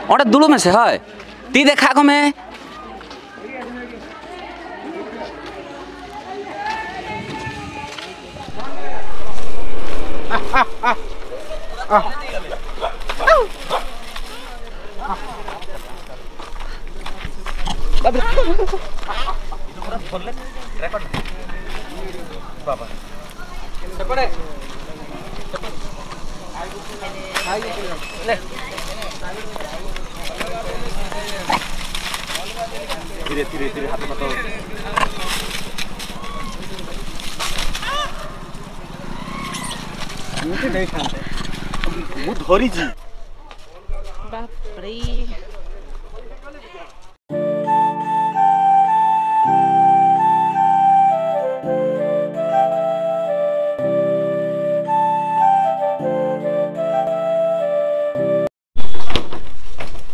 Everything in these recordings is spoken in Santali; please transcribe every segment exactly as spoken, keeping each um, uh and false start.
ᱚᱸᱰᱮ ᱫᱩᱲᱩᱵ ᱢᱮᱥᱮ, ᱦᱳᱭ᱾ ᱛᱤ ᱫᱮᱠᱷᱟᱜ ᱠᱚᱢᱮ᱾ ᱫᱷᱤᱨᱮ, ᱫᱷᱤᱨᱮ, ᱫᱷᱤᱨᱮ, ᱦᱟᱛᱚ, ᱦᱟᱛᱚ᱾ ᱵᱟᱯᱨᱮ᱾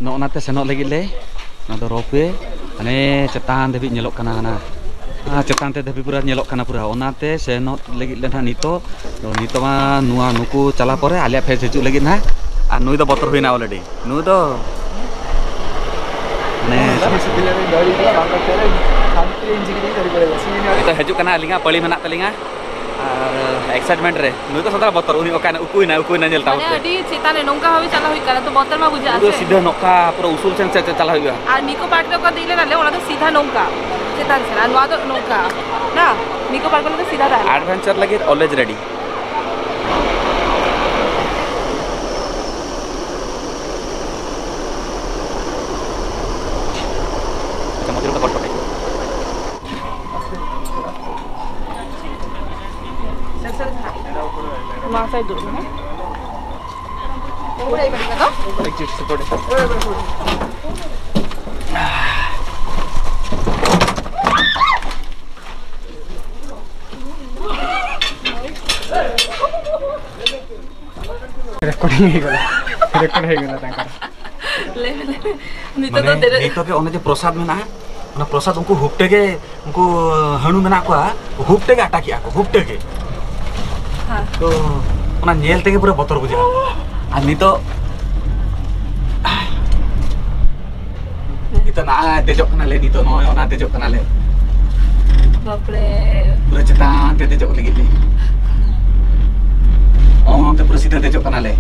ᱱᱚᱜᱼᱚ ᱱᱟᱛᱮ ᱥᱮᱱᱚᱜ ᱞᱟᱹᱜᱤᱫ ᱞᱮ, ᱱᱚᱣᱟ ᱫᱚ ᱨᱳᱯᱣᱮ, ᱦᱟᱱᱮ ᱪᱮᱛᱟᱱ ᱫᱷᱟᱹᱵᱤᱡ ᱧᱮᱞᱚᱜ ᱠᱟᱱᱟ, ᱦᱟᱱᱟ, ᱦᱟᱱᱟ ᱪᱮᱛᱟᱱ ᱛᱮ ᱫᱷᱟᱹᱵᱤᱡ ᱯᱩᱨᱟᱹ ᱧᱮᱞᱚᱜ ᱠᱟᱱᱟ ᱯᱩᱨᱟᱹ᱾ ᱚᱱᱟᱛᱮ ᱥᱮᱱᱚᱜ ᱞᱟᱹᱜᱤᱫ ᱞᱮ ᱱᱟᱦᱟᱜ ᱱᱤᱛᱚᱜ, ᱛᱚ ᱱᱤᱛᱚᱜ ᱢᱟ ᱱᱚᱣᱟ ᱱᱩᱠᱩ ᱪᱟᱞᱟᱣ ᱯᱚᱨᱮ ᱟᱞᱮᱭᱟᱜ ᱯᱷᱮᱡᱽ ᱦᱤᱡᱩᱜ ᱞᱟᱹᱜᱤᱫ ᱱᱟᱦᱟᱜ᱾ ᱟᱨ ᱱᱩᱭ ᱫᱚ ᱵᱚᱛᱚᱨ ᱦᱩᱭᱱᱟ already, ᱱᱩᱭ ᱫᱚ ᱢᱟᱱᱮ ᱱᱤᱛᱚᱜ ᱦᱤᱡᱩᱜ ᱠᱟᱱᱟ, ᱟᱹᱞᱤᱧᱟᱜ ᱯᱟᱹᱲᱤ ᱢᱮᱱᱟᱜ ᱛᱟᱹᱞᱤᱧᱟ᱾ ᱟᱨ excitement ᱨᱮ ᱱᱩᱭ ᱫᱚ ᱥᱟᱫᱟ ᱵᱚᱛᱚᱨ, ᱩᱱᱤ ᱚᱠᱟᱭ ᱩᱠᱩᱭᱱᱟ, ᱩᱠᱩᱭᱱᱟ ᱧᱮᱞ ᱢᱟᱱᱮ ᱛᱟᱵᱚᱱ ᱯᱮ᱾ ᱟᱹᱰᱤ ᱪᱮᱛᱟᱱ ᱨᱮ ᱱᱚᱝᱠᱟ ᱵᱷᱟᱵᱮ ᱪᱟᱞᱟᱣ ᱦᱩᱭᱩᱜ ᱠᱟᱱᱟ, ᱛᱚ ᱵᱚᱛᱚᱨ ᱢᱟ ᱵᱩᱡᱷᱟᱹᱜᱼᱟ ᱩᱱᱤ ᱫᱚ ᱥᱮ᱾ ᱥᱤᱫᱷᱟᱹ ᱱᱚᱝᱠᱟ ᱯᱩᱨᱟᱹ ᱩᱥᱩᱞ ᱥᱮᱱ ᱥᱮᱫ ᱪᱟᱞᱟᱣ ᱦᱩᱭᱩᱜᱼᱟ᱾ ᱟᱨ ᱱᱤᱠᱳ ᱯᱟᱨᱠ ᱨᱮ ᱚᱠᱟ ᱫᱮᱡ ᱞᱮᱱᱟᱞᱮ, ᱚᱱᱟ ᱫᱚ ᱥᱤᱫᱷᱟ ᱱᱚᱝᱠᱟ ᱪᱮᱛᱟᱱ ᱥᱮᱫ, ᱟᱨ ᱱᱚᱣᱟ ᱫᱚ ᱱᱚᱝᱠᱟ ᱱᱟ, ᱱᱤᱠᱳ ᱯᱟᱨᱠ ᱨᱮ ᱫᱚ ᱥᱤᱫᱷᱟ ᱛᱟᱦᱮᱱᱟ᱾ Adventure ᱞᱟᱹᱜᱤᱫ always ready᱾ ᱟᱪᱪᱷᱟ, ᱢᱚᱡᱽ ᱨᱮ ᱫᱚ ᱜᱚᱞᱯᱚ ᱴᱷᱤᱠ᱾ ᱱᱚᱣᱟ side ᱫᱩᱲᱩᱵ ᱢᱮ, ᱦᱮᱸ? ରେକର୍ଡିଂ ହେଇଗଲା, ରେକର୍ଡ ହେଇଗଲା ତାଙ୍କର। ᱞᱟᱹᱭ ᱢᱮ, ᱞᱟᱹᱭ ᱢᱮ᱾ ᱱᱤᱛᱚᱜ ᱫᱚ ᱢᱟᱱᱮ ᱫᱮᱨᱮ- ᱱᱤᱛᱚᱜ ᱜᱮ ᱚᱱᱮ ᱡᱮ ᱯᱨᱚᱥᱟᱫ ᱢᱮᱱᱟᱜᱼᱟ, ᱚᱱᱟ ᱯᱨᱚᱥᱟᱫ ᱩᱱᱠᱩ ᱦᱩᱯᱴᱟᱹ ᱜᱮ, ᱩᱱᱠᱩ ᱦᱟᱹᱬᱩ ᱢᱮᱱᱟᱜ ᱠᱚᱣᱟ, ᱦᱩᱯᱴᱟᱹ ᱜᱮ ᱟᱴᱟ ᱠᱮᱜᱼᱟ ᱠᱚ, ᱦᱩᱯᱴᱟᱹ ᱜᱮ᱾ ᱦᱮᱸ᱾ ᱛᱚ ᱚᱱᱟ ᱧᱮᱞ ᱛᱮᱜᱮ ᱯᱩᱨᱟᱹ ᱵᱚᱛᱚᱨ ᱵᱩᱡᱷᱟᱹᱜᱼᱟ᱾ ᱟᱨ ᱱᱤᱛᱚᱜ ᱫᱮᱡᱚᱜ ᱠᱟᱱᱟᱞᱮ ᱱᱤᱛᱚᱜ, ᱱᱚᱜᱼᱚᱭ ᱚᱱᱟ ᱫᱮᱡᱚᱜ ᱠᱟᱱᱟᱞᱮ᱾ ᱵᱟᱯᱨᱮ᱾ ᱯᱩᱨᱟᱹ ᱪᱮᱛᱟᱱ ᱛᱮ ᱫᱮᱡᱚᱜ ᱞᱟᱹᱜᱤᱫ ᱞᱮ᱾ ᱚᱱᱛᱮ ᱯᱩᱨᱟᱹ ᱥᱤᱫᱷᱟᱹ ᱫᱮᱡᱚᱜ ᱠᱟᱱᱟᱞᱮ,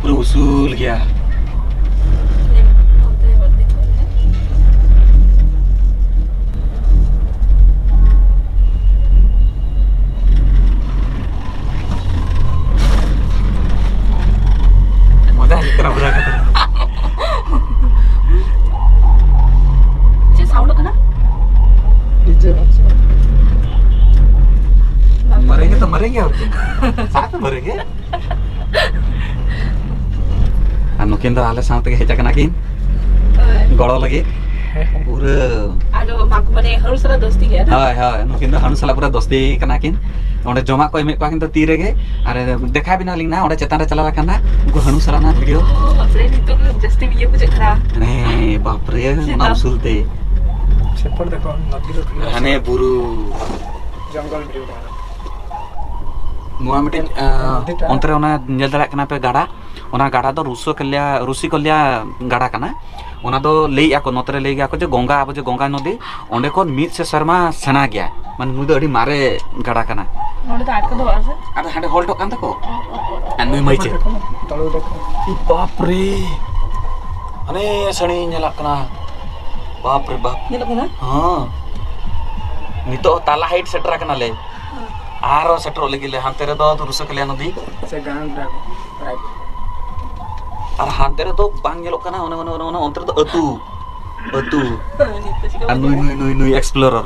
ᱯᱩᱨᱟᱹ ᱩᱥᱩᱞ ᱜᱮᱭᱟ᱾ ᱢᱚᱡᱟ ᱦᱤᱡᱩᱜ ᱠᱟᱱᱟ ᱯᱩᱨᱟᱹ ᱠᱟᱛᱷᱟ᱾ ᱪᱮᱫ ᱥᱟᱣᱩᱱᱰ ᱠᱟᱱᱟ? ᱰᱤᱡᱮ᱾ ᱢᱟᱨᱮ ᱜᱮ ᱛᱚ, ᱢᱟᱨᱮ ᱜᱮ ᱟᱨᱠᱤ᱾ ᱥᱟᱛ ᱢᱟᱨᱮ ᱜᱮ᱾ ᱟᱨ ᱱᱩᱠᱤᱱ ᱫᱚ ᱟᱞᱮ ᱥᱟᱶ ᱛᱮᱜᱮ ᱦᱮᱡ ᱟᱠᱟᱱᱟ ᱠᱤᱱ ᱦᱳᱭ᱾ ᱜᱚᱲᱚ ᱞᱟᱹᱜᱤᱫ᱾ ᱯᱩᱨᱟᱹ ᱟᱫᱚ ᱢᱟᱠᱚ ᱢᱟᱱᱮ ᱦᱟᱹᱲᱩ ᱥᱟᱞᱟᱜ ᱫᱚᱥᱛᱤ ᱜᱮᱭᱟ ᱱᱟ? ᱦᱳᱭ, ᱦᱳᱭ, ᱱᱩᱠᱤᱱ ᱫᱚ ᱦᱟᱹᱲᱩ ᱥᱟᱞᱟᱜ ᱯᱩᱨᱟᱹ ᱫᱚᱥᱛᱤ ᱠᱟᱱᱟ ᱠᱤᱱ᱾ ᱚᱸᱰᱮ ᱡᱚᱢᱟᱜ ᱠᱚ ᱮᱢᱮᱫ ᱠᱚᱣᱟ ᱠᱤᱱ ᱛᱚ ᱛᱤ ᱨᱮᱜᱮ᱾ ᱟᱨ ᱫᱮᱠᱷᱟᱣ ᱵᱤᱱᱟ ᱞᱤᱧ ᱱᱟ, ᱚᱸᱰᱮ ᱪᱮᱛᱟᱱ ᱨᱮ ᱪᱟᱞᱟᱣ ᱞᱮᱠᱷᱟᱱ ᱱᱟ, ᱩᱱᱠᱩ ᱦᱟᱹᱲᱩ ᱥᱟᱞᱟᱜ ᱱᱟ ᱵᱷᱤᱰᱤᱭᱳ᱾ ᱚ, ᱵᱟᱯᱨᱮ, ᱱᱤᱛᱚᱜ ᱫᱚ ᱡᱟᱹᱥᱛᱤ ᱤᱭᱟᱹ ᱵᱩᱡᱷᱟᱹᱜ ᱠᱟᱱᱟ᱾ ᱦᱮᱸ, ᱵᱟᱯᱨᱮ, ᱚᱱᱟ ᱪᱮᱛᱟᱱ᱾ ᱩᱥᱩᱞ ᱛᱮ᱾ ᱥᱮᱯᱚᱨ ᱫᱮᱠᱷᱚ, ᱱᱚᱫᱤ ᱫᱚ ᱦᱟᱱᱮ ᱵᱩᱨᱩ᱾ ᱡᱚᱝᱜᱚᱞ ᱵᱷᱤᱰᱤᱭᱳ ᱠᱟᱱᱟ᱾ ᱱᱚᱣᱟ ᱢᱤᱫᱴᱤᱡ, ᱟᱸ, ᱱᱚᱫᱤᱴᱟ᱾ ᱚᱱᱛᱮ ᱨᱮ ᱚᱱᱟ ᱧᱮᱞ ᱫᱟᱲᱮᱭᱟᱜ ᱠᱟᱱᱟ ᱯᱮ ᱜᱟᱰᱟ, ᱚᱱᱟ ᱜᱟᱰᱟ ᱫᱚ ᱨᱩᱥᱚᱠᱚᱞᱭᱟ, ᱨᱩᱥᱤᱠᱚᱞᱭᱟ ᱜᱟᱰᱟ ᱠᱟᱱᱟ᱾ ᱚᱱᱟ ᱫᱚ ᱞᱟᱹᱭᱮᱜᱼᱟ ᱠᱚ, ᱱᱚᱛᱮ ᱨᱮ ᱞᱟᱹᱭ ᱜᱮᱭᱟ ᱠᱚ ᱡᱮ ᱜᱚᱝᱜᱟ, ᱟᱵᱚ ᱡᱮ ᱜᱚᱝᱜᱟ ᱱᱚᱫᱤ, ᱚᱸᱰᱮ ᱠᱷᱚᱱ ᱢᱤᱫ ᱥᱮ ᱥᱮᱨᱢᱟ ᱥᱮᱬᱟ ᱜᱮᱭᱟ᱾ ᱢᱟᱱᱮ ᱱᱩᱭ ᱫᱚ ᱟᱹᱰᱤ ᱢᱟᱨᱮ ᱜᱟᱰᱟ ᱠᱟᱱᱟ᱾ ᱱᱚᱰᱮ ᱫᱚ ᱟᱴᱠᱟ ᱫᱚ ᱵᱟᱝ ᱥᱮ? ᱟᱫᱚ ᱦᱟᱸᱰᱮ ᱦᱚᱞᱴᱚᱜ ᱠᱟᱱ ᱛᱟᱠᱚ᱾ ᱟᱨ ᱱᱩᱭ ᱢᱟᱹᱭ ᱪᱮᱫ? ᱛᱟᱲᱩ ᱫᱮᱠᱷᱚ᱾ ᱤ ᱵᱟᱯ ᱨᱮ! ᱦᱟᱱᱮ ᱥᱟᱺᱜᱤᱧ ᱧᱮᱞᱚᱜ ᱠᱟᱱᱟ᱾ ᱵᱟᱯ ᱨᱮ ᱵᱟᱯ᱾ ᱧᱮᱞᱚᱜ ᱠᱟᱱᱟ? ᱦᱚᱸ᱾ ᱱᱤᱛᱚᱜ ᱛᱟᱞᱟ ᱦᱟᱭᱤᱴ ᱥᱮᱴᱮᱨ ᱟᱠᱟᱱᱟᱞᱮ᱾ ᱟᱨᱚ ᱥᱮᱴᱮᱨᱚᱜ ᱞᱟᱹᱜᱤᱫ ᱞᱮ᱾ ᱦᱟᱱᱛᱮ ᱨᱮᱫᱚ ᱨᱩᱥᱟᱹᱠᱟᱹᱞᱤᱭᱟ ᱱᱚᱫᱤ᱾ ᱥᱮ ᱜᱟᱱ ᱨᱮ᱾ ᱟᱨ ᱦᱟᱱᱛᱮ ᱨᱮᱫᱚ ᱵᱟᱝ ᱧᱮᱞᱚᱜ ᱠᱟᱱᱟ, ᱚᱱᱮ, ᱚᱱᱮ, ᱚᱱᱮ, ᱚᱱᱮ ᱚᱱᱛᱮ ᱨᱮᱫᱚ ᱟᱹᱛᱩ᱾ ᱟᱹᱛᱩ᱾ ᱱᱤᱛᱚᱜ ᱪᱤᱠᱟᱹ ᱟᱨ ᱱᱩᱭ, ᱵᱩᱡᱷᱟᱹᱜᱼᱟ? ᱱᱩᱭ, ᱱᱩᱭ, ᱱᱩᱭ explorer,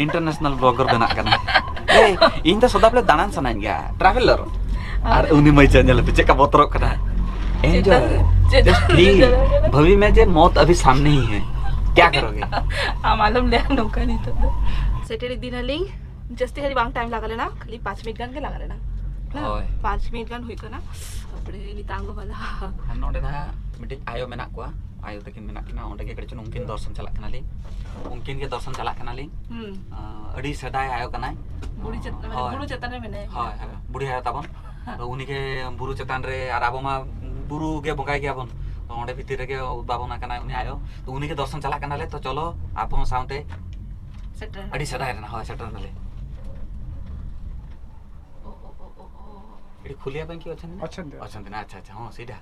international blogger ᱵᱮᱱᱟᱜ ᱠᱟᱱᱟ᱾ ᱮᱭ, ᱤᱧ ᱫᱚ ᱥᱚᱫᱟ ᱵᱚᱞᱮ ᱫᱟᱬᱟᱱ ᱥᱟᱱᱟᱧ ᱜᱮᱭᱟ, traveler᱾ ᱟᱨ ᱟᱨ ᱩᱱᱤ ᱢᱟᱹᱭ ᱪᱮᱫ ᱧᱮᱞ ᱯᱮ, ᱪᱮᱫ ᱞᱮᱠᱟ ᱵᱚᱛᱚᱨᱚᱜ ᱠᱟᱱᱟ᱾ Enjoy᱾ ᱪᱮᱫ ᱞᱮᱠᱟ, ᱪᱮᱫ ᱞᱮᱠᱟ ᱵᱷᱟᱹᱵᱤ ᱢᱮ ᱡᱮ ᱢᱚᱛ ᱟᱵᱷᱤ ᱥᱟᱢᱱᱮ ᱦᱤ ᱦᱮ, ᱠᱭᱟ ᱠᱟᱨᱳᱜᱮ? ᱟᱢ ᱟᱞᱚᱢ ᱞᱟᱹᱭᱟ ᱱᱚᱝᱠᱟ ᱱᱤᱛᱚᱜ ᱫᱚ᱾ ᱥᱮᱴᱮᱨ ᱤᱫᱤ ᱱᱟᱞᱤᱧ, ᱡᱟᱹᱥᱛᱤ ᱜᱷᱟᱹᱲᱤᱡ ᱵᱟᱝ time ᱞᱟᱜᱟᱣ ᱞᱮᱱᱟ, ᱠᱷᱟᱹᱞᱤ ᱯᱟᱸᱪ ᱢᱤᱱᱤᱴ ᱜᱟᱱ ᱜᱮ ᱞᱟᱜᱟᱣ ᱞᱮᱱᱟ᱾ ᱦᱳᱭ᱾ ᱯᱟᱸᱪ ᱢᱤᱱᱤᱴ ᱜᱟᱱ ᱦᱩᱭᱩᱜ ᱠᱟᱱᱟ᱾ ᱛᱟᱨᱯᱚᱨᱮ ᱱᱤᱛᱟᱝ ᱜᱚ ᱵᱟᱞᱟ᱾ ᱟᱨ ᱱᱚᱰᱮ ᱱᱟᱦᱟᱜ ᱢᱤᱫᱴᱤᱡ ᱟᱭᱳ ᱢᱮᱱᱟᱜ ᱠᱚᱣᱟ, ᱟᱭᱳ ᱛᱟᱹᱠᱤᱱ ᱢᱮᱱᱟᱜ ᱠᱤᱱᱟ ᱚᱸᱰᱮ ᱜᱮ, ᱠᱟᱹᱴᱤᱡ ᱪᱩᱞᱩᱝ ᱩᱱᱠᱤᱱ ᱫᱚᱨᱥᱚᱱ ᱪᱟᱞᱟᱜ ᱠᱟᱱᱟᱞᱤᱧ, ᱩᱱᱠᱤᱱ ᱜᱮ ᱫᱚᱨᱥᱚᱱ ᱪᱟᱞᱟᱜ ᱠᱟᱱᱟᱞᱤᱧ᱾ ᱦᱩᱸ᱾ ᱟᱸ, ᱟᱹᱰᱤ ᱥᱮᱫᱟᱭ ᱟᱭᱳ ᱠᱟᱱᱟᱭ᱾ ᱵᱩᱨᱩ ᱪᱮᱛ-, ᱦᱳᱭ᱾ ᱵᱩᱨᱩ ᱪᱮᱛᱟᱱ ᱨᱮ ᱢᱮᱱᱟᱭᱟ᱾ ᱦᱳᱭ, ᱦᱳᱭ, ᱵᱩᱲᱦᱤ ᱟᱭᱳ ᱛᱟᱵᱚᱱ᱾ ᱦᱮᱸ᱾ ᱟᱫᱚ ᱩᱱᱤ ᱜᱮ ᱵᱩᱨᱩ ᱪᱮᱛᱟᱱ ᱨᱮ, ᱟᱨ ᱟᱵᱚ ᱢᱟ ᱵᱩᱨᱩ ᱜᱮ ᱵᱚᱸᱜᱟᱭ ᱜᱮᱭᱟᱵᱚᱱ᱾ ᱚᱸᱰᱮ ᱵᱷᱤᱛᱤᱨ ᱨᱮᱜᱮ ᱩᱫᱩᱜ ᱟᱵᱚᱱ ᱠᱟᱱᱟᱭ ᱩᱱᱤ ᱟᱭᱳ᱾ ᱛᱚ ᱩᱱᱤ ᱜᱮ ᱫᱚᱨᱥᱚᱱ ᱪᱟᱞᱟᱜ ᱠᱟᱱᱟᱞᱮ, ᱛᱚ ᱪᱚᱞᱚ ᱟᱯᱮ ᱦᱚᱸ ᱥᱟᱶᱛᱮ᱾ ᱥᱮᱴᱮᱨ᱾ ᱟᱹᱰᱤ ᱥᱮᱫᱟᱭ ᱨᱮᱱᱟᱜ, ᱦᱳᱭ, ᱥᱮᱴᱮᱨ ᱱᱟᱞᱮ᱾ ᱚ, ᱚ, ᱚ, ᱚ, ᱚ। ଏଠି ଖୋଲିବା ପାଇଁ କିଏ ଅଛନ୍ତି ନା? ଅଛନ୍ତି। ଅଛନ୍ତି ନା? ଆଚ୍ଛା, ଆଚ୍ଛା, ହଁ, ସେଇଟା।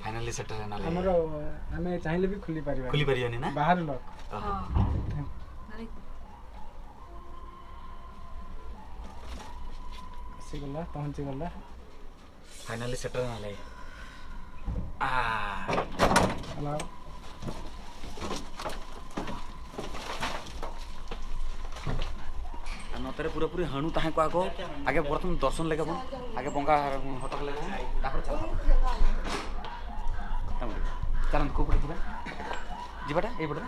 ଫାଇନାଲି ସେଟେଲ ହେଲାଣି। ଆମର, ଆମେ ଚାହିଁଲେ ବି ଖୋଲି ପାରିବା। ଖୋଲି ପାରିବାନି ନା? ବାହାର ଲକ୍। ଓହୋ। ହଁ। ଆସିଗଲା, ପହଞ୍ଚିଗଲା। ଫାଇନାଲି ସେଟେଲ ହେଲାଣି। ଆ। ହ୍ୟାଲୋ। ᱟᱨ ᱱᱚᱛᱮ ᱨᱮ ᱯᱩᱨᱟᱹᱯᱩᱨᱤ ᱦᱟᱹᱬᱩ ᱛᱟᱦᱮᱸ ᱠᱚᱜᱼᱟ ᱠᱚ᱾ ᱟᱜᱮ ᱯᱨᱚᱛᱷᱚᱢ ᱫᱚᱨᱥᱚᱱ ᱞᱮᱜᱮ ᱵᱚᱱ, ᱟᱜᱮ ᱵᱚᱸᱜᱟ ᱦᱚᱴᱚ ᱠᱟᱜ ᱞᱮᱜᱮ ᱵᱚᱱ, ᱛᱟᱨᱯᱚᱨᱮ ᱪᱟᱞᱟᱜ ᱟᱵᱚᱱ᱾ ᱪᱟᱞᱟᱱ ᱠᱚ ᱯᱚᱲᱤ ᱡᱤᱵᱟ, ᱡᱤᱵᱟᱴᱟ ᱮᱭ ᱯᱚᱲᱟ᱾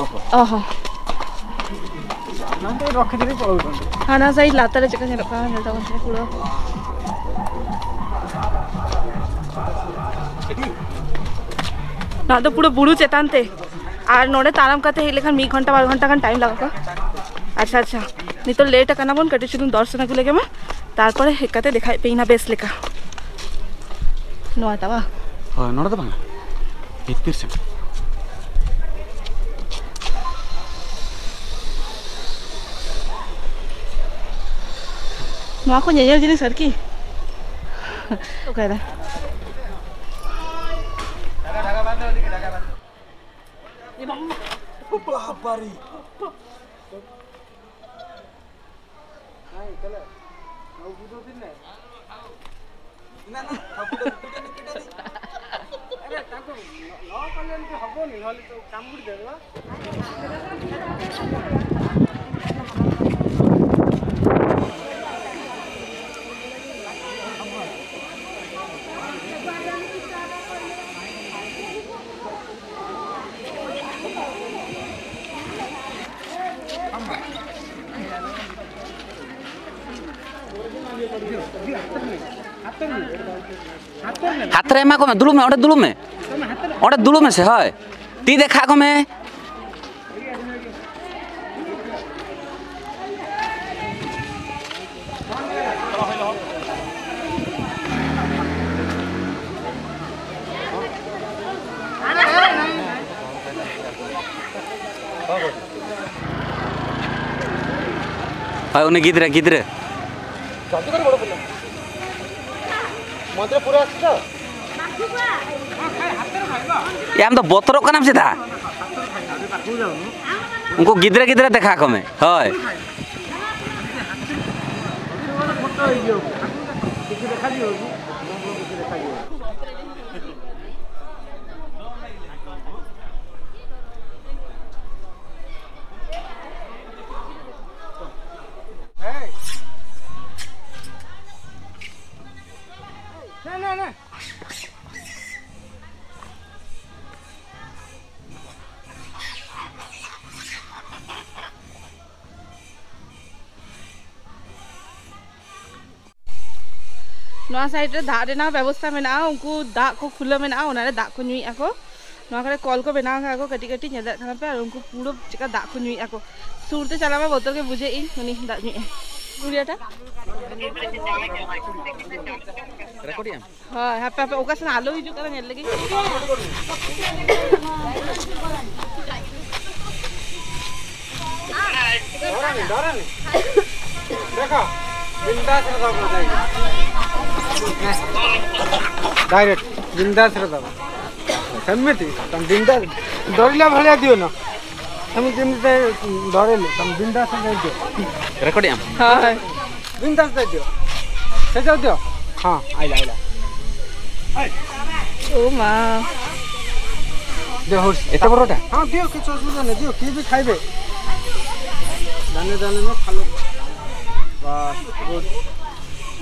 ᱚᱦᱚ᱾ ᱚᱦᱚ᱾ ᱱᱚᱱᱛᱮ ᱨᱚᱠᱷᱮ ᱫᱤᱱ ᱯᱚᱲᱚ ᱩᱰᱩᱝ᱾ ᱦᱟᱱᱟ ᱥᱟᱭᱤᱰ ᱞᱟᱛᱟᱨ ᱨᱮ ᱪᱮᱫ ᱠᱟ ᱧᱮᱞᱚᱜ ᱠᱟᱱᱟ, ᱧᱮᱞ ᱛᱟᱵᱚᱱ ᱯᱮ ᱯᱩᱨᱟᱹ᱾ ᱱᱚᱣᱟ ᱫᱚ ᱯᱩᱨᱟᱹ ᱵᱩᱨᱩ ᱪᱮᱛᱟᱱ ᱛᱮ᱾ ᱟᱨ ᱱᱚᱰᱮ ᱛᱟᱲᱟᱢ ᱠᱟᱛᱮ ᱦᱮᱡ ᱞᱮᱠᱷᱟᱱ ᱢᱤᱫ ᱜᱷᱚᱱᱴᱟ, ᱵᱟᱨ ᱜᱷᱚᱱᱴᱟ ᱜᱟᱱ ᱴᱟᱭᱤᱢ ᱞᱟᱜᱟᱜᱼᱟ᱾ ᱟᱪᱪᱷᱟ, ᱟᱪᱪᱷᱟ, ᱱᱤᱛᱚᱜ ᱞᱮᱴ ᱟᱠᱟᱱᱟ ᱵᱚᱱ, ᱠᱟᱹᱴᱤᱡ ᱪᱩᱞᱩᱝ ᱫᱚᱨᱥᱚᱱ ᱟᱹᱜᱩ ᱞᱮᱜᱮ ᱢᱟ, ᱛᱟᱨᱯᱚᱨᱮ ᱦᱮᱡ ᱠᱟᱛᱮ ᱫᱮᱠᱷᱟᱭᱮᱫ ᱯᱮᱭᱟᱹᱧ ᱱᱟᱜ ᱵᱮᱥ ᱞᱮᱠᱟ᱾ ᱱᱚᱣᱟ ᱛᱟᱣᱟ? ᱦᱳᱭ, ᱱᱚᱰᱮ ᱫᱚ ᱵᱟᱝᱟ, ᱵᱷᱤᱛᱤᱨ ᱥᱮᱫ᱾ ᱱᱚᱣᱟ ᱠᱚ ᱧᱮᱧᱮᱞ ᱡᱤᱱᱤᱥ ᱟᱨᱠᱤ᱾ ᱚᱠᱟᱭᱫᱟ? ᱵᱟᱵᱟᱨᱮ᱾ ନାଇଁ, ତାହେଲେ ଆଉ ବୁଝଉଥିଲି ନାଇଁ। ନା, ନା, ସବୁ ତ ରିପିଟ୍ ରିପିଟ୍ ଆରେ, ତାଙ୍କୁ ନ, ନ କଲେ ଏମିତି ହବନି, ନହେଲେ ତ କାମୁଡ଼ି ଦେବେ ବା। ᱦᱟᱛ ᱨᱮ ᱮᱢᱟ ᱠᱚᱢᱮ, ᱫᱩᱲᱩᱵ ᱢᱮ, ᱚᱸᱰᱮ ᱫᱩᱲᱩᱵ ᱢᱮ, ᱚᱸᱰᱮ ᱫᱩᱲᱩᱵ ᱢᱮᱥᱮ, ᱦᱳᱭ, ᱛᱤ ᱫᱮᱠᱷᱟᱜ ᱠᱚᱢᱮ᱾ ᱦᱳᱭ, ᱩᱱᱤ ᱜᱤᱫᱽᱨᱟᱹ, ᱜᱤᱫᱽᱨᱟᱹ᱾ ᱮ, ᱟᱢ ᱫᱚ ᱵᱚᱛᱚᱨᱚᱜ ᱠᱟᱱᱟᱢ ᱪᱮᱫᱟᱜ? ᱩᱱᱠᱩ ᱜᱤᱫᱽᱨᱟᱹ, ᱜᱤᱫᱽᱨᱟᱹ ᱫᱮᱠᱷᱟ ᱠᱚᱢᱮ᱾ ᱦᱳᱭ᱾ ᱱᱚᱣᱟ side ᱨᱮ ᱫᱟᱜ ᱨᱮᱱᱟᱜ ᱵᱮᱵᱚᱥᱛᱟ ᱢᱮᱱᱟᱜᱼᱟ, ᱩᱱᱠᱩ ᱫᱟᱜ ᱠᱚ ᱠᱷᱩᱞᱟᱹᱣ ᱢᱮᱱᱟᱜᱼᱟ, ᱚᱱᱟ ᱨᱮ ᱫᱟᱜ ᱠᱚ ᱧᱩᱭᱮᱫᱼᱟ ᱠᱚ᱾ ᱱᱚᱣᱟ ᱠᱚᱨᱮ ᱠᱚᱞ ᱠᱚ ᱵᱮᱱᱟᱣ ᱟᱠᱟᱫ ᱠᱚ ᱠᱟᱹᱴᱤᱡ ᱠᱟᱹᱴᱤᱡ, ᱧᱮᱞ ᱫᱟᱲᱮᱭᱟᱜ ᱠᱟᱱᱟ ᱯᱮ᱾ ᱟᱨ ᱩᱱᱠᱩ ᱯᱩᱨᱟᱹ ᱪᱮᱠᱟ ᱫᱟᱜ ᱠᱚ ᱧᱩᱭᱮᱫᱼᱟ ᱠᱚ, ᱥᱩᱨ ᱛᱮ ᱪᱟᱞᱟᱣ ᱢᱟ ᱵᱚᱛᱚᱨ ᱜᱮ ᱵᱩᱡᱷᱟᱹᱜ ᱤᱧ ᱩᱱᱤ ᱫᱟᱜ ᱧᱩᱭᱮᱫᱼᱟ᱾ ᱜᱩᱲᱤᱭᱟᱴᱟ᱾ ᱨᱮᱠᱚᱨᱰ ᱮᱫ ᱟᱢ? ᱦᱳᱭ, ᱦᱟᱯᱮ, ᱦᱟᱯᱮ, ᱚᱠᱟ ᱥᱮᱱ ᱟᱞᱚ ᱦᱤᱡᱩᱜ ᱠᱟᱱᱟ, ᱧᱮᱞ ᱞᱮᱜᱮ᱾ ᱰᱚᱨᱮᱱ, ᱰᱚᱨᱮᱱ᱾ ᱫᱮᱠᱷᱟ, ᱵᱤᱱᱫᱟᱥ ᱨᱮ ᱫᱚᱦᱚ ᱠᱟᱛᱮ᱾ ᱰᱟᱭᱨᱮᱠᱴ, ᱵᱤᱱᱫᱟᱥ ᱨᱮ ᱫᱚᱦᱚ᱾ ସେମିତି, ତମେ ବିନ୍ଦାସ, ଡରିଲା ଭଳିଆ ଦିଅ ନା। ସେମିତି, ଏମିତି ଡରେଇଲେ, ତମେ ବିନ୍ଦାସ ହେଇଯିବ। Record M. ହଁ, ହଁ। ବିନ୍ଦାସ ଦେଇଦିଅ। ସେ ଯାଉ ଦିଅ। ହଁ, ଆଇଲା, ଆଇଲା। ଓ ମା। ଦିଅ, ହଉଛି। ଏତେ ବଡ଼ଟା? ହଁ, ଦିଅ, କିଛି ଅସୁବିଧା ନାହିଁ, ଦିଅ, କିଏ ବି ଖାଇବେ। ଦାନେ ଦାନେ ନ ଖାଲି। ବାସ୍, ଗୁଡ୍।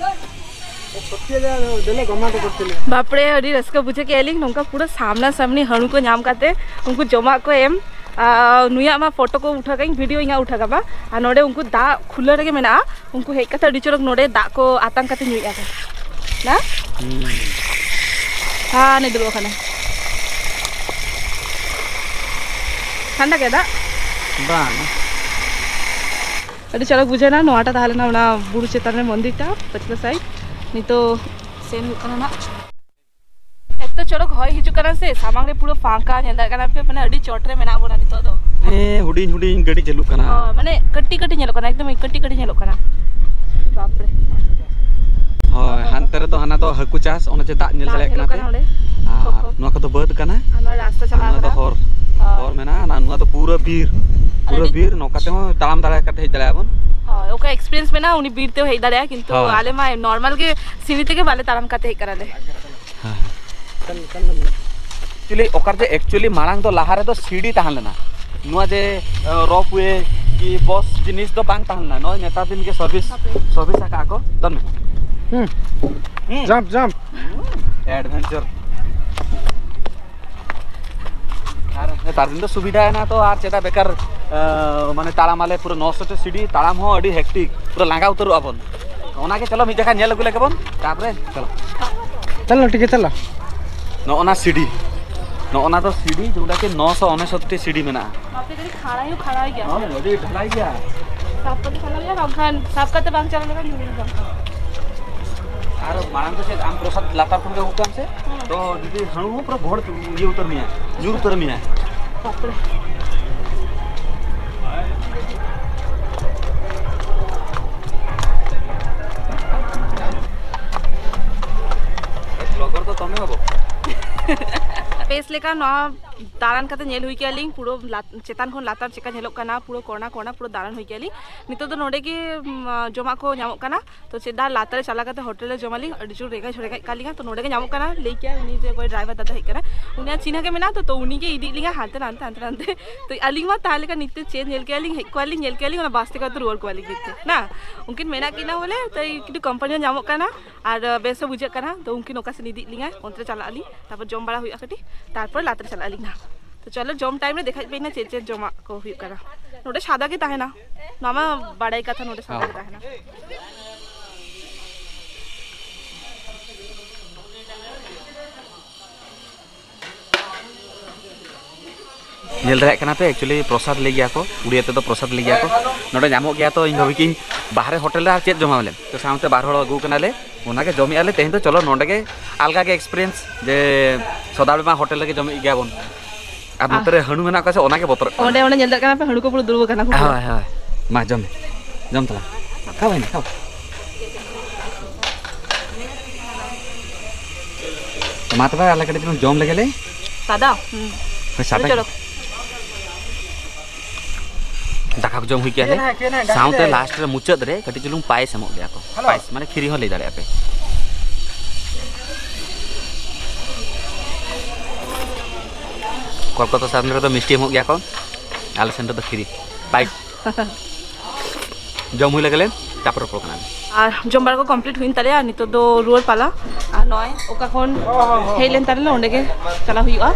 ଏ ଛୋଟିଆ ଯାହା ଦେଲେ ଗମା ଟେ କରିଥିଲେ। ବାପରେ, ᱟᱹᱰᱤ ᱨᱟᱹᱥᱠᱟᱹ ᱵᱩᱡᱷᱟᱹᱣ ᱠᱮᱫᱼᱟ ᱞᱤᱧ, ᱱᱚᱝᱠᱟ ᱯᱩᱨᱟᱹ ᱥᱟᱢᱱᱟ ᱥᱟᱢᱱᱤ ᱦᱟᱹᱬᱩ ᱠᱚ ᱧᱟᱢ ᱠᱟᱛᱮ ᱩᱱᱠᱩ ᱡᱚᱢᱟᱜ ᱠᱚ ᱮᱢ। ᱟᱨ ᱱᱩᱭᱟᱜ ᱢᱟ ᱯᱷᱳᱴᱳ ᱠᱚ ᱩᱴᱷᱟᱹ ᱠᱟᱜ ᱤᱧ, ᱵᱷᱤᱰᱤᱭᱳ ᱤᱧᱟᱹᱜ ᱩᱴᱷᱟᱹ ᱠᱟᱜ ᱢᱟ᱾ ᱟᱨ ᱱᱚᱰᱮ ᱩᱱᱠᱩ ᱫᱟᱜ ᱠᱷᱩᱞᱟᱹ ᱨᱮᱜᱮ ᱢᱮᱱᱟᱜᱼᱟ, ᱩᱱᱠᱩ ᱦᱮᱡ ᱠᱟᱛᱮ ᱟᱹᱰᱤ ᱪᱚᱨᱚᱠ ᱱᱚᱰᱮ ᱫᱟᱜ ᱠᱚ ᱟᱛᱟᱝ ᱠᱟᱛᱮ ᱧᱩᱭᱮᱫᱼᱟ ᱠᱚ᱾ ᱱᱟ? ᱦᱩᱸ᱾ ᱦᱟᱱᱮ ᱫᱩᱲᱩᱵ ᱟᱠᱟᱱᱟ᱾ ᱴᱷᱟᱱᱰᱟ ᱜᱮᱭᱟ ᱫᱟᱜ? ᱵᱟᱝ᱾ ᱟᱹᱰᱤ ᱪᱚᱨᱚᱠ ᱵᱩᱡᱷᱟᱹᱣ ᱮᱱᱟ᱾ ᱱᱚᱣᱟᱴᱟᱜ ᱛᱟᱦᱮᱸ ᱞᱮᱱᱟ ᱚᱱᱟ ᱵᱩᱨᱩ ᱪᱮᱛᱟᱱ ᱨᱮ ᱢᱚᱱᱫᱤᱨ ᱴᱟ, ᱯᱟᱹᱪᱷᱞᱟᱹ side᱾ ᱱᱤᱛᱚᱜ ᱥᱮᱱ ᱦᱩᱭᱩᱜ ᱠᱟᱱᱟ ᱱᱟᱜ᱾ ᱮᱛᱚ ᱪᱚᱨᱚᱠ ᱦᱚᱭ ᱦᱤᱡᱩᱜ ᱠᱟᱱᱟ ᱥᱮ, ᱥᱟᱢᱟᱝ ᱨᱮ ᱯᱩᱨᱟᱹ ᱯᱷᱟᱸᱠᱟ, ᱧᱮᱞ ᱫᱟᱲᱮᱭᱟᱜ ᱠᱟᱱᱟ ᱯᱮ, ᱢᱟᱱᱮ ᱟᱹᱰᱤ ᱪᱚᱴ ᱨᱮ ᱢᱮᱱᱟᱜ ᱵᱚᱱᱟ ᱱᱤᱛᱚᱜ ᱫᱚ᱾ ᱦᱮᱸ, ᱦᱩᱰᱤᱧ ᱦᱩᱰᱤᱧ ᱜᱟᱹᱰᱤ ᱪᱟᱹᱞᱩᱜ ᱠᱟᱱᱟ᱾ ᱚ, ᱢᱟᱱᱮ ᱠᱟᱹᱴᱤᱡ ᱠᱟᱹᱴᱤᱡ ᱧᱮᱞᱚᱜ ᱠᱟᱱᱟ, ᱮᱠᱫᱚᱢ ᱠᱟᱹᱴᱤᱡ ᱠᱟᱹᱴᱤᱡ ᱧᱮᱞᱚᱜ ᱠᱟᱱᱟ᱾ ᱵᱟᱯᱨᱮ᱾ ᱦᱳᱭ, ᱦᱟᱱᱛᱮ ᱨᱮᱫᱚ ᱦᱟᱱᱟ ᱫᱚ ᱦᱟᱹᱠᱩ ᱪᱟᱥ, ᱚᱱᱮ ᱡᱮ ᱫᱟᱜ ᱧᱮᱞ ᱫᱟᱜ ᱫᱟᱲᱮᱭᱟᱜ ᱧᱮᱞᱚᱜ ᱠᱟᱱᱟ ᱯᱮ᱾ ᱠᱟᱱᱟ ᱚᱸᱰᱮ᱾ ᱟᱨ ᱦᱚᱸ, ᱦᱚᱸ᱾ ᱱᱚᱣᱟ ᱠᱚᱫᱚ ᱵᱟᱹᱫᱽ ᱠᱟᱱᱟ᱾ ᱟᱨ ᱱᱚᱣᱟ ᱨᱟᱥᱛᱟ ᱟᱨ ᱪᱟᱞᱟᱣ ᱱᱚᱣᱟ ᱫᱚ ᱠᱟᱱᱟ᱾ ᱦᱚᱨ, ᱦᱳᱭ᱾ ᱦᱚᱨ ᱢᱮᱱᱟᱜᱼᱟ, ᱟᱨ ᱱᱚᱣᱟ ᱫᱚ ᱯᱩᱨᱟᱹ ᱵᱤᱨ, ᱟᱨ ᱯᱩᱨᱟᱹ ᱟᱹᱰᱤ ᱵᱤᱨ, ᱱᱚᱝᱠᱟ ᱛᱮᱦᱚᱸ ᱛᱟᱲᱟᱢ ᱫᱟᱲᱮ ᱠᱟᱛᱮ ᱦᱮᱡ ᱫᱟᱲᱮᱭᱟᱜᱼᱟ ᱵᱚᱱ᱾ ᱦᱳᱭ, ᱚᱠᱟ experience ᱢᱮᱱᱟᱜᱼᱟ, ᱩᱱᱤ ᱵᱤᱨ ᱛᱮᱦᱚᱸ ᱦᱮᱡ ᱫᱟᱲᱮᱭᱟᱜᱼᱟ, ᱠᱤᱱᱛᱩ ᱦᱳᱭ᱾ ᱟᱞᱮ ᱢᱟ normal ᱜᱮ ᱥᱤᱲᱤ ᱛᱮᱜᱮ ᱵᱟᱞᱮ ᱛᱟᱲᱟᱢ ᱠᱟᱛᱮ ᱦᱮᱡ ᱠᱟᱱᱟᱞᱮ᱾ ᱦᱮᱸ᱾ Actually, ᱚᱠᱟᱨ ᱡᱮ actually ᱢᱟᱲᱟᱝ ᱫᱚ ᱞᱟᱦᱟ ᱨᱮᱫᱚ ᱥᱤᱲᱤ ᱛᱟᱦᱮᱸ ᱞᱮᱱᱟ᱾ ᱱᱚᱣᱟ ᱡᱮ, ᱟᱸ, ropeway ᱠᱤ bus ᱡᱤᱱᱤᱥ ᱫᱚ ᱵᱟᱝ ᱛᱟᱦᱮᱸ ᱞᱮᱱᱟ᱾ ᱱᱚᱜᱼᱚᱭ ᱱᱮᱛᱟᱨ ᱫᱤᱱ ᱜᱮ service, service ᱟᱠᱟᱫ ᱠᱚ᱾ ᱫᱚᱱ ᱢᱮ᱾ ᱦᱩᱸ᱾ ᱦᱩᱸ᱾ Jump, jump. Adventure. ᱟᱨ ᱱᱮᱛᱟᱨ ᱫᱤᱱ ᱫᱚ ᱥᱩᱵᱤᱫᱷᱟᱭᱮᱱᱟ ᱛᱚ, ᱟᱨ ᱪᱮᱫᱟᱜ ᱵᱮᱠᱟᱨ, ᱟᱸ, ᱢᱟᱱᱮ ᱛᱟᱲᱟᱢ ᱟᱞᱮ ᱯᱩᱨᱟᱹ ᱱᱚᱥᱚ ᱴᱤ ᱥᱤᱲᱤ, ᱛᱟᱲᱟᱢ ᱦᱚᱸ ᱟᱹᱰᱤ hectic, ᱯᱩᱨᱟᱹ ᱞᱟᱸᱜᱟ ᱩᱛᱟᱹᱨᱚᱜᱼᱟ ᱵᱚᱱ᱾ ᱚᱱᱟᱜᱮ ᱪᱚᱞᱚ ᱢᱤᱫ ᱡᱟᱭᱜᱟ ᱧᱮᱞ ᱟᱹᱜᱩ ᱞᱮᱜᱮ ᱵᱚᱱ, ᱛᱟᱨᱯᱚᱨᱮ ᱪᱚᱞᱚ᱾ ᱪᱚᱞᱚ, ᱴᱷᱤᱠ ᱜᱮᱭᱟ, ᱪᱚᱞᱚ᱾ ᱱᱚᱜᱼᱚ ᱱᱟ ᱥᱤᱲᱤ, ᱱᱚᱜᱼᱚ ᱱᱟ ᱫᱚ ᱥᱤᱲᱤ, ᱡᱮᱴᱟ ᱠᱤ ᱱᱚᱥᱚ ᱩᱱᱩᱥᱚᱛᱴᱤ ᱥᱤᱲᱤ ᱢᱮᱱᱟᱜᱼᱟ᱾ ᱵᱟᱯᱨᱮ, ᱠᱟᱹᱴᱤᱡ ᱠᱷᱟᱲᱟ ᱦᱚᱸ ᱠᱷᱟᱲᱟ ᱜᱮᱭᱟ᱾ ᱦᱳᱭ, ᱟᱹᱰᱤ ᱰᱷᱟᱞᱟᱭ ᱜᱮᱭᱟ᱾ ᱥᱟᱵ ᱠᱟᱛᱮ ᱪᱟᱞᱟᱣ ᱞᱮᱱᱟ, ᱵᱟᱝᱠᱷᱟᱱ ᱥᱟᱵ ᱠᱟᱛᱮ ᱵᱟᱝ ᱪᱟᱞᱟᱣ ᱞᱮᱠᱷᱟᱱ ᱧᱩᱨᱩ ᱜᱚᱫᱚᱜᱼᱟ᱾ ᱟᱨ ᱢᱟᱲᱟᱝ ᱫᱚ ᱪᱮᱫ, ᱟᱢ ᱯᱨᱚᱥᱟᱫ ᱞᱟᱛᱟᱨ ᱠᱷᱚᱱ ᱜᱮ ᱟᱹᱜᱩ ᱠᱟᱢ ᱥᱮ? ᱦᱮᱸ᱾ ᱛᱚ ᱡᱩᱫᱤ ᱦᱟᱹᱬᱩ ᱦᱚᱸ ᱯᱩᱨᱟᱹ ᱜᱚᱦᱚᱲ ᱤᱭᱟᱹ ᱩᱛᱟᱹᱨ ᱢᱮᱭᱟ, ᱧᱩᱨ ᱩᱛᱟᱹᱨ ᱢᱮᱭᱟ᱾ ᱵᱟᱯᱨᱮ᱾ ᱵᱞᱚᱜᱟᱨ ᱫᱚ ᱛᱚᱢᱮ ᱵᱟᱵᱚ᱾ ᱵᱮᱥ ᱞᱮᱠᱟ ᱱᱚᱣᱟ ᱫᱟᱬᱟᱱ ᱠᱟᱛᱮ ᱧᱮᱞ ᱦᱩᱭ ᱠᱮᱜᱼᱟ ᱞᱤᱧ, ᱯᱩᱨᱟᱹ ᱞᱟᱛ-, ᱪᱮᱛᱟᱱ ᱠᱷᱚᱱ ᱞᱟᱛᱟᱨ ᱪᱮᱠᱟ ᱧᱮᱞᱚᱜ ᱠᱟᱱᱟ, ᱯᱩᱨᱟᱹ ᱠᱚᱨᱱᱟ ᱠᱚᱨᱱᱟ ᱯᱩᱨᱟᱹ ᱫᱟᱬᱟᱱ ᱦᱩᱭ ᱠᱮᱜᱼᱟ ᱞᱤᱧ᱾ ᱱᱤᱛᱚᱜ ᱫᱚ ᱱᱚᱰᱮ ᱜᱮ, ᱩᱢ, ᱡᱚᱢᱟᱜ ᱠᱚ ᱧᱟᱢᱚᱜ ᱠᱟᱱᱟ᱾ ᱛᱚ ᱪᱮᱫᱟᱜ ᱞᱟᱛᱟᱨ ᱨᱮ ᱪᱟᱞᱟᱣ ᱠᱟᱛᱮ ᱦᱳᱴᱮᱞ ᱨᱮ ᱡᱚᱢᱟᱞᱤᱧ, ᱟᱹᱰᱤ ᱡᱳᱨ ᱨᱮᱸᱜᱮᱡ, ᱨᱮᱸᱜᱮᱡ ᱠᱟᱜ ᱞᱤᱧᱟ᱾ ᱛᱚ ᱱᱚᱰᱮ ᱜᱮ ᱧᱟᱢᱚᱜ ᱠᱟᱱᱟ, ᱞᱟᱹᱭ ᱠᱮᱜᱼᱟ ᱩᱱᱤ ᱡᱮ ᱚᱠᱚᱭ ᱰᱨᱟᱭᱵᱷᱟᱨ ᱫᱟᱫᱟ ᱦᱮᱡ ᱠᱟᱱᱟ, ᱩᱱᱤᱭᱟᱜ ᱪᱤᱱᱦᱟᱹ ᱜᱮ ᱢᱮᱱᱟᱜᱼᱟ᱾ ᱛᱚ, ᱛᱚ ᱩᱱᱤ ᱜᱮ ᱤᱫᱤᱭᱮᱫ ᱞᱤᱧᱟ ᱦᱟᱱᱛᱮ ᱱᱟᱱᱛᱮ, ᱦᱟᱱᱛᱮ ᱱᱟᱱᱛᱮ᱾ ᱛᱚ ᱟᱹᱞᱤᱧ ᱢᱟ ᱛᱟᱦᱚᱞᱮ ᱠᱷᱟᱱ ᱱᱤᱛᱚᱜ ᱪᱮᱫ ᱧᱮᱞ ᱠᱮᱜᱼᱟ ᱞᱤᱧ, ᱦᱮᱡ ᱠᱚᱜᱼᱟ ᱞᱤᱧ, ᱧᱮᱞ ᱠᱮᱜᱼᱟ ᱞᱤᱧ, ᱚᱱᱟ ᱵᱟᱥ ᱛᱮᱜᱮ ᱛᱚ ᱨᱩᱣᱟᱹᱲ ᱠᱚᱜᱼᱟ ᱞᱤᱧ ᱠᱤᱱᱛᱩ, ᱱᱟ? ᱩᱱᱠᱤᱱ ᱢᱮᱱᱟᱜ ᱠᱤᱱᱟ ᱵᱚᱞᱮ, ᱛᱚ ᱠᱤᱱᱛᱩ ᱠᱳᱢᱯᱟᱱᱤ ᱦᱚᱸ ᱧᱟᱢᱚᱜ ᱠᱟᱱᱟ᱾ ᱟᱨ, ᱟᱸ, ᱵᱮᱥ ᱦᱚᱸ ᱵᱩᱡᱷᱟᱹᱜ ᱠᱟᱱᱟ᱾ ᱛᱚ ᱩᱱᱠᱤᱱ ᱚᱠᱟ ᱥᱮᱫ ᱤᱫᱤᱭᱮᱫ ᱞᱤᱧᱟ, ᱚᱱᱛᱮ ᱨᱮ ᱪᱟᱞᱟᱜ ᱟᱹᱞᱤᱧ, ᱛᱟᱨᱯᱚᱨ ᱡᱚᱢ ᱵᱟᱲᱟ ᱦᱩᱭᱩᱜᱼᱟ ᱠᱟᱹᱴᱤᱡ, ᱛᱟᱨᱯᱚᱨ ᱞᱟᱛᱟᱨ ᱨᱮ ᱪᱟᱞᱟᱜ ᱟᱹᱞᱤᱧ ᱱᱟᱦᱟᱜ᱾ ᱛᱚ ᱪᱚᱞᱚ, ᱡᱚᱢ time ᱨᱮ ᱫᱮᱠᱷᱟᱭ ᱯᱮ ᱱᱟ ᱪᱮᱫ ᱪᱮᱫ ᱡᱚᱢᱟᱜ ᱠᱚ ᱦᱩᱭᱩᱜ ᱠᱟᱱᱟ᱾ ᱱᱚᱰᱮ ᱥᱟᱫᱟ ᱜᱮ ᱛᱟᱦᱮᱱᱟ, ᱱᱚᱣᱟ ᱢᱟ ᱵᱟᱲᱟᱭ ᱠᱟᱛᱷᱟ, ᱱᱚᱰᱮ ᱥᱟᱫᱟ ᱜᱮ ᱦᱚᱸ᱾ ᱛᱟᱦᱮᱱᱟ᱾ ᱧᱮᱞ ᱫᱟᱲᱮᱭᱟᱜ ᱠᱟᱱᱟ ᱯᱮ, actually ᱯᱨᱚᱥᱟᱫ ᱞᱟᱹᱭ ᱜᱮᱭᱟ ᱠᱚ, ᱩᱲᱤᱭᱟ ᱛᱮᱫᱚ ᱯᱨᱚᱥᱟᱫ ᱞᱟᱹᱭ ᱜᱮᱭᱟ ᱠᱚ᱾ ᱱᱚᱰᱮ ᱧᱟᱢᱚᱜ ᱜᱮᱭᱟ ᱛᱚ, ᱤᱧ ᱵᱷᱟᱵᱤ ᱠᱤᱧ ᱵᱟᱦᱨᱮ ᱦᱳᱴᱮᱞ ᱨᱮ ᱟᱨ ᱪᱮᱫ ᱡᱚᱢᱟ ᱵᱚᱞᱮ, ᱛᱚ ᱥᱟᱶᱛᱮ ᱵᱟᱨ ᱦᱚᱲ ᱟᱹᱜᱩ ᱠᱟᱱᱟᱞᱮ, ᱚᱱᱟᱜᱮ ᱡᱚᱢᱮᱜᱼᱟ ᱞᱮ ᱛᱮᱦᱮᱧ ᱫᱚ᱾ ᱪᱚᱞᱚ ᱱᱚᱰᱮ ᱜᱮ ᱟᱞᱜᱟ ᱜᱮ experience, ᱡᱮ ᱥᱚᱫᱟᱵᱮ ᱢᱟ ᱦᱳᱴᱮᱞ ᱨᱮᱜᱮ ᱡᱚᱢᱮᱜ ᱜᱮᱭᱟ ᱵᱚᱱ᱾ ᱟᱨ ᱱᱚᱛᱮ ᱨᱮ ᱦᱟᱹᱬᱩ ᱢᱮᱱᱟᱜ ᱠᱚᱣᱟ ᱥᱮ, ᱚᱱᱟ ᱜᱮ ᱵᱚᱛᱚᱨᱚᱜ ᱠᱟᱱᱟ᱾ ᱚᱸᱰᱮ, ᱚᱸᱰᱮ ᱧᱮᱞ ᱫᱟᱲᱮᱭᱟᱜ ᱠᱟᱱᱟ ᱯᱮ, ᱦᱟᱹᱬᱩ ᱠᱚ ᱯᱩᱨᱟᱹ ᱫᱩᱲᱩᱵ ᱟᱠᱟᱱᱟ ᱠᱚ᱾ ᱦᱳᱭ, ᱦᱳᱭ᱾ ᱢᱟ, ᱡᱚᱢ ᱢᱮ᱾ ᱡᱚᱢ ᱛᱟᱞᱟᱝ᱾ ᱠᱷᱟᱣ ᱵᱷᱟᱭ, ᱠᱷᱟᱣ᱾ ᱢᱟ ᱛᱚᱵᱮ, ᱟᱞᱮ ᱠᱟᱹᱴᱤᱡ ᱪᱩᱞᱩᱝ ᱡᱚᱢ ᱞᱮᱜᱮ ᱞᱮ᱾ ᱥᱟᱫᱟ? ᱦᱩᱸ᱾ ᱦᱳᱭ, ᱥᱟᱫᱟ ᱟᱹᱰᱤ ᱜᱮ᱾ ᱪᱚᱨᱚᱠ᱾ ᱫᱟᱠᱟ ᱠᱚ ᱡᱚᱢ ᱦᱩᱭ ᱠᱮᱜᱼᱟ ᱞᱮ᱾ ᱠᱮᱱᱟ, ᱠᱮᱱᱟ, ᱰᱟᱠᱛᱮ᱾ ᱥᱟᱶᱛᱮ ᱞᱟᱥᱴ ᱨᱮ, ᱢᱩᱪᱟᱹᱫ ᱨᱮ ᱠᱟᱹᱴᱤᱡ ᱪᱩᱞᱩᱝ ᱯᱟᱭᱮᱥ ᱮᱢᱚᱜ ᱜᱮᱭᱟ ᱠᱚ᱾ ᱦᱮᱞᱳ᱾ ᱯᱟᱭᱮᱥ ᱢᱟᱱᱮ ᱠᱷᱤᱨᱤ ᱦᱚᱸ ᱞᱟᱹᱭ ᱫᱟᱲᱮᱭᱟᱜᱼᱟ ᱯᱮ᱾ ᱠᱚᱞᱠᱟᱛᱟ ᱥᱮᱱ ᱨᱮᱫᱚ ᱢᱤᱥᱴᱤ ᱮᱢᱚᱜ ᱜᱮᱭᱟ ᱠᱚ, ᱟᱞᱮ ᱥᱮᱱ ᱨᱮᱫᱚ ᱠᱷᱤᱨᱤ᱾ ᱯᱟᱭᱮᱥ᱾ ᱡᱚᱢ ᱦᱩᱭ ᱞᱮᱜᱮ ᱞᱮ, ᱛᱟᱯᱚᱨ ᱨᱚᱯᱚᱲ ᱠᱟᱱᱟ ᱞᱮ᱾ ᱟᱨ ᱡᱚᱢ ᱵᱟᱲᱟ ᱠᱚ complete ᱦᱩᱭᱮᱱ ᱛᱟᱞᱮᱭᱟ, ᱱᱤᱛᱚᱜ ᱫᱚ ᱨᱩᱣᱟᱹᱲ ᱯᱟᱞᱟ᱾ ᱟᱨ ᱱᱚᱜᱼᱚᱭ ᱚᱠᱟ ᱠᱷᱚᱱ ᱦᱮᱡ ᱞᱮᱱ ᱛᱟᱞᱮ, ᱚᱸᱰᱮ ᱜᱮ ᱪᱟᱞᱟᱣ ᱦᱩᱭᱩᱜᱼᱟ᱾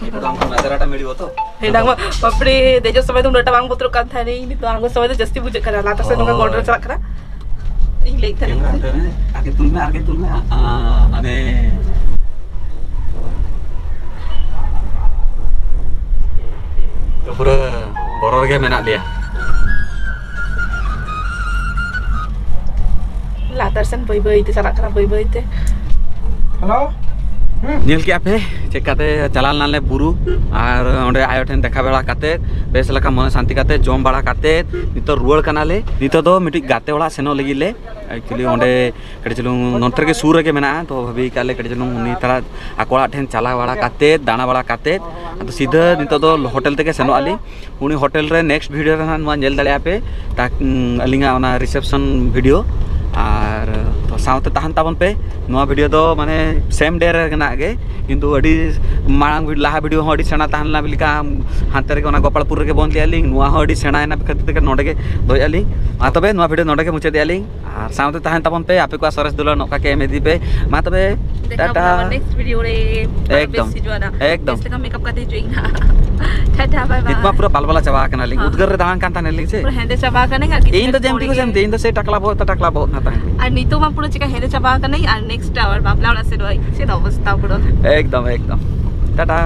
ᱮᱱᱠᱷᱟᱱ ᱫᱚ ᱟᱢ ᱠᱷᱚᱱ ᱱᱟᱡᱟᱨᱟᱴᱟ ᱢᱤᱲᱤ ᱵᱚᱛᱚ? ᱦᱮᱸ, ᱰᱟᱝ ᱢᱟ, ᱵᱟᱯᱨᱮ, ᱫᱮᱡᱚᱜ ᱥᱚᱢᱚᱭ ᱫᱚ ᱩᱱᱟᱹᱜ ᱴᱟ ᱵᱟᱝ ᱵᱚᱛᱚᱨᱚᱜ ᱠᱟᱱ ᱛᱟᱦᱮᱱᱤᱧ, ᱱᱤᱛᱚᱜ ᱟᱬᱜᱚ ᱥᱚᱢᱚᱭ ᱫᱚ ᱡᱟᱹᱥᱛᱤ ᱵᱩᱡᱷᱟᱹᱜ ᱠᱟᱱᱟ, ᱞᱟᱛᱟᱨ ᱥᱮᱫ ᱱᱚᱝᱠᱟ ᱦᱳᱭ᱾ ᱜᱚᱰᱨᱮ ᱪᱟᱞᱟᱜ ᱠᱟᱱᱟ᱾ ᱤᱧ ᱞᱟᱹᱭᱮᱫ ᱛᱟᱦᱮᱱᱤᱧ᱾ ᱠᱮᱢᱮᱨᱟ ᱦᱟᱱᱛᱮ ᱨᱮ, ᱟᱨ ᱠᱟᱹᱡ ᱛᱩᱞ ᱢᱮ, ᱟᱨ ᱠᱟᱹᱡ ᱛᱩᱞ ᱢᱮ᱾ ᱟ, ᱢᱟᱱᱮ, ᱯᱩᱨᱟᱹ ᱵᱚᱨᱚ ᱨᱮᱜᱮ ᱢᱮᱱᱟᱜ ᱞᱮᱭᱟ᱾ ᱞᱟᱛᱟᱨ ᱥᱮᱱ ᱵᱟᱹᱭ ᱵᱟᱹᱭ ᱛᱮ ᱪᱟᱞᱟᱜ ᱠᱟᱱᱟ, ᱵᱟᱹᱭ ᱵᱟᱹᱭ ᱛᱮ᱾ ᱦᱮᱞᱳ᱾ ᱦᱩᱸ᱾ ᱧᱮᱞ ᱠᱮᱜᱼᱟ ᱯᱮ ᱪᱮᱫ ᱠᱟᱛᱮ ᱪᱟᱞᱟᱣ ᱞᱮᱱᱟᱞᱮ ᱵᱩᱨᱩ, ᱟᱨ ᱚᱸᱰᱮ ᱟᱭᱳ ᱴᱷᱮᱱ ᱫᱮᱠᱷᱟ ᱵᱟᱲᱟ ᱠᱟᱛᱮ, ᱵᱮᱥ ᱞᱮᱠᱟ ᱢᱚᱱᱮ ᱥᱟᱱᱛᱤ ᱠᱟᱛᱮ, ᱡᱚᱢ ᱵᱟᱲᱟ ᱠᱟᱛᱮ, ᱱᱤᱛᱚᱜ ᱨᱩᱣᱟᱹᱲ ᱠᱟᱱᱟᱞᱮ᱾ ᱱᱤᱛᱚᱜ ᱫᱚ ᱢᱤᱫᱴᱤᱡ ᱜᱟᱛᱮ ᱚᱲᱟᱜ ᱥᱮᱱᱚᱜ ᱞᱟᱹᱜᱤᱫ ᱞᱮ, actually ᱚᱸᱰᱮ ᱠᱟᱹᱴᱤᱡ ᱪᱩᱞᱩᱝ ᱱᱚᱱᱛᱮ ᱨᱮᱜᱮ ᱥᱩᱨ ᱨᱮᱜᱮ ᱢᱮᱱᱟᱜᱼᱟ, ᱛᱚ ᱵᱷᱟᱵᱤ ᱠᱟᱜ ᱞᱮ ᱠᱟᱹᱴᱤᱡ ᱪᱩᱞᱩᱝ ᱩᱱᱤ ᱛᱟᱨᱟ ᱟᱠᱚ ᱚᱲᱟᱜ ᱴᱷᱮᱱ ᱪᱟᱞᱟᱣ ᱵᱟᱲᱟ ᱠᱟᱛᱮ, ᱫᱟᱬᱟ ᱵᱟᱲᱟ ᱠᱟᱛᱮ, ᱟᱫᱚ ᱥᱤᱫᱷᱟᱹ ᱱᱤᱛᱚᱜ ᱫᱚ ᱦᱳᱴᱮᱞ ᱛᱮᱜᱮ ᱥᱮᱱᱚᱜ ᱟᱞᱮ᱾ ᱩᱱᱤ ᱦᱳᱴᱮᱞ ᱨᱮ next video ᱨᱮ ᱦᱟᱸᱜ ᱱᱚᱣᱟ ᱧᱮᱞ ᱫᱟᱲᱮᱭᱟᱜᱼᱟ ᱯᱮ, ᱛᱟ-, ᱩᱸ, ᱟᱹᱞᱤᱧᱟᱜ ᱚᱱᱟ reception video᱾ ᱟᱨ ᱛᱚ ᱥᱟᱶᱛᱮ ᱛᱟᱦᱮᱱ ᱛᱟᱵᱚᱱ ᱯᱮ᱾ ᱱᱚᱣᱟ video ᱫᱚ ᱢᱟᱱᱮ same day ᱨᱮ ᱨᱮᱱᱟᱜ ᱜᱮ, ᱠᱤᱱᱛᱩ ᱟᱹᱰᱤ ᱢᱟᱲᱟᱝ ᱵᱷᱤ-, ᱞᱟᱦᱟ video ᱦᱚᱸ ᱟᱹᱰᱤ ᱥᱮᱬᱟ ᱛᱟᱦᱮᱸ ᱞᱮᱱᱟ ᱞᱮᱠᱟ, ᱦᱟᱱᱛᱮ ᱨᱮᱜᱮ ᱚᱱᱟ ᱜᱳᱯᱟᱞᱯᱩᱨ ᱨᱮᱜᱮ ᱵᱚᱱ ᱞᱟᱹᱭᱟ ᱞᱤᱧ, ᱱᱚᱣᱟ ᱦᱚᱸ ᱟᱹᱰᱤ ᱥᱮᱬᱟᱭᱮᱱᱟ ᱠᱷᱟᱹᱛᱤᱨ ᱛᱮᱜᱮ ᱱᱚᱰᱮ ᱜᱮ ᱫᱚᱦᱚᱭᱮᱫᱼᱟ ᱞᱤᱧ᱾ ᱢᱟ ᱛᱚᱵᱮ ᱱᱚᱣᱟ video ᱱᱚᱰᱮ ᱜᱮ ᱢᱩᱪᱟᱹᱫᱮᱜᱼᱟ ᱞᱤᱧ, ᱟᱨ ᱥᱟᱶᱛᱮ ᱛᱟᱦᱮᱱ ᱛᱟᱵᱚᱱ ᱯᱮ, ᱟᱯᱮ ᱠᱚᱣᱟᱜ ᱥᱚᱨᱮᱥ ᱫᱩᱞᱟᱹᱲ ᱱᱚᱝᱠᱟ ᱜᱮ ᱮᱢ ᱤᱫᱤ ᱯᱮ᱾ ᱢᱟ ᱛᱚᱵᱮ, ᱫᱮᱠᱷᱟᱣ ᱴᱟᱴᱟ᱾ ᱵᱚᱱᱟ ᱟᱵᱟᱨ next video ᱨᱮ᱾ ᱮᱠᱫᱚᱢ, ᱵᱮᱥ ᱦᱤᱡᱩᱜᱼᱟ ᱱᱟᱜ᱾ ᱮᱠᱫᱚᱢ᱾ ᱵᱮᱥ ᱞᱮᱠᱟ makeup ᱠᱟᱛᱮ ᱦᱤᱡᱩᱜ ᱤᱧ ᱱᱟᱜ᱾ ᱴᱟᱴᱟ᱾ ᱱᱤᱛ ᱢᱟ ᱯᱩᱨᱟᱹ ᱵᱟᱞᱵᱟᱞᱟ ᱪᱟᱵᱟ ᱟᱠᱟᱱᱟᱞᱤᱧ, ᱩᱫᱽᱜᱟᱹᱨ ᱨᱮ ᱫᱟᱬᱟᱱ ᱠᱟᱱ ᱛᱟᱦᱮᱱᱟᱞᱤᱧ ᱥᱮ᱾ ᱯᱩᱨᱟᱹ ᱦᱮᱸᱫᱮ ᱪᱟᱵᱟ ᱟᱠᱟᱱᱟᱹᱧ᱾ ᱟᱨ ᱤᱧ ᱫᱚ ᱡᱮᱢᱛᱤ ᱠᱚ ᱥᱮᱢᱛᱤ, ᱤᱧ ᱫᱚ ᱥᱮ ᱴᱟᱠᱞᱟ ᱵᱚᱦᱚᱜ ᱛᱮ ᱴᱟᱠᱞᱟ ᱵᱚᱦᱚᱜ ᱱᱟ ᱛᱟᱦᱮᱸ ᱠᱟᱱᱟ᱾ ᱟᱨ ᱱᱤᱛᱚᱜ ᱢᱟ ᱯᱩᱨᱟᱹ ᱪᱮᱠᱟ ᱦᱮᱸᱫᱮ ᱪᱟᱵᱟ ᱟᱠᱟᱱᱟᱹᱧ, ᱟᱨ ᱱᱮᱠᱥᱴ ᱟᱵᱟᱨ ᱵᱟᱯᱞᱟ ᱚᱲᱟᱜ ᱥᱮᱫ ᱪᱮᱫ ᱚᱵᱚᱥᱛᱟ ᱯᱩᱨᱟᱹ᱾ ᱮᱠᱫᱚᱢ ᱮᱠᱫᱚᱢ᱾ ᱴᱟᱴᱟ᱾